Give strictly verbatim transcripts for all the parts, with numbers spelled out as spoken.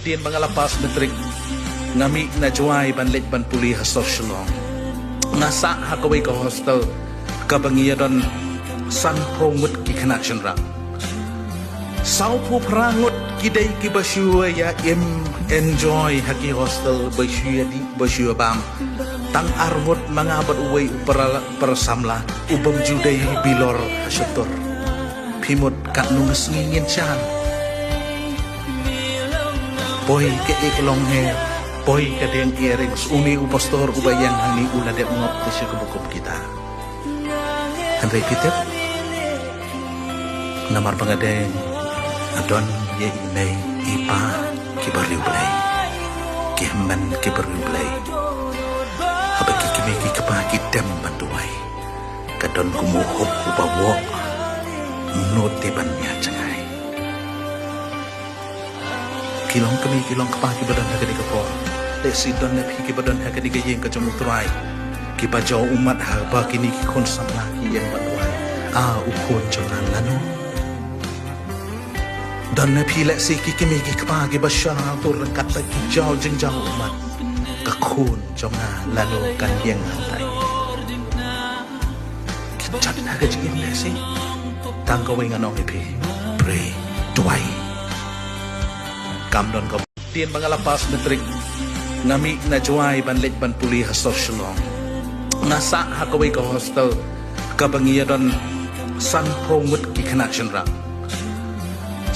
Hadien ba nga la pass matric, nga mih na Jowai ban leit ban pule ha sor Shillong. Nga sah ha kawei ka hostel kaba ngi ïa don sanphew ngut ki khynnah shynrang. Sawphew phra ngut ki dei kiba shu ïa im enjoy ha ki hostel, ba shu ïa dih ba shu ïa bam. Tang ar ngut, ma nga bad uwei u para, para samla u bym ju dei bilor ha sha tur. Phi mut katno ka sngi ngin shan. Poi ka ek long her, poi ka deng earrings, une u pastor uba ïeng hangne u la dep ngop te sha ka bukom kita. Hynrei phi tip, namar ba nga deng, nga don ïa i mei i pa kiba riewblei, ki hynmen kiba riewblei. Haba ki kmie ki kpa ki dem ban duwai, ka don kum u hok uba woh, mano te ban ïa jngai. Ki long kmie ki long kpa kiba don ha kane ka por, lehse don na phi kiba don ha kane ka ïing ka jong U Trai, kiba jaw ummat haba kine ki khun samla ki ïeng ban duwai, a U Khun jong nga, lano? Don na phi lehse ki kmie ki kpa kiba shah tur ryngkat bad ki jaw jingjaw ummat, ka khun jong nga lano kan ïeng hangtai? Ki jot ha ka jingim lehse. Tang kawei ngan ong ïa phi, pray, duwai. Kam don ka. Hadien ba nga la pass matric, nga mih na Jowai ban leit ban pule ha sor Shillong. Nga sah ha kawei ka hostel kaba ngi ïa don sanphew ngut ki khynnah shynrang.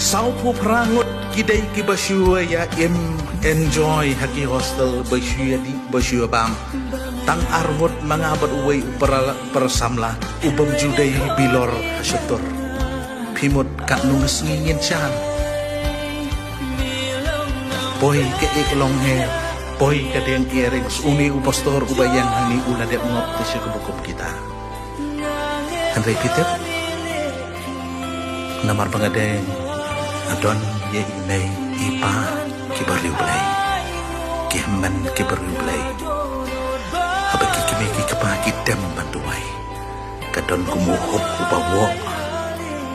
Sawphew phra ngut ki dei kiba shu ïa im enjoy ha ki hostel, ba shu ïa dih ba shu ïa bam. Tang ar ngut, ma nga bad uwei u para, para samla u bym ju dei bilor ha sha tur. Phi mut katno ka sngi ngin shan. Poi ka ek long her, poi ka deng earrings, une u pastor uba ïeng hangne u la dep ngop te sha ka bukom kita. Hynrei phi tip, namar ba nga deng, nga don ïa i mei i pa kiba riewblei, ki hynmen kiba riewblei. Haba ki kmie ki kpa ki dem ban duwai, ka don kum u hok uba woh,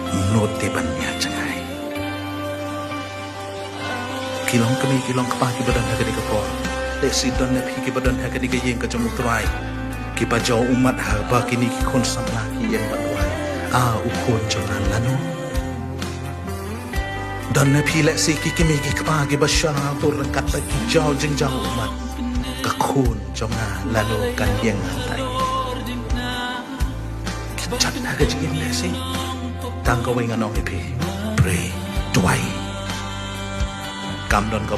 mano te ban ïa jngai? Ki long kmie ki long kpa kiba don ha kane ka por, lehse don na phi kiba don ha kane ka ïing ka jong U Trai, kiba jaw ummat haba kine ki khun samla ki ïeng ban duwai, a U Khun jong nga, lano? Don na phi lehse ki kmie ki kpa kiba shah tur ryngkat bad ki jaw jingjaw ummat, ka khun jong nga lano kan ïeng hangtai? Ki jot ha ka jingim lehse. Tang kawei ngan ong ïa phi, pray, duwai. Kam don ka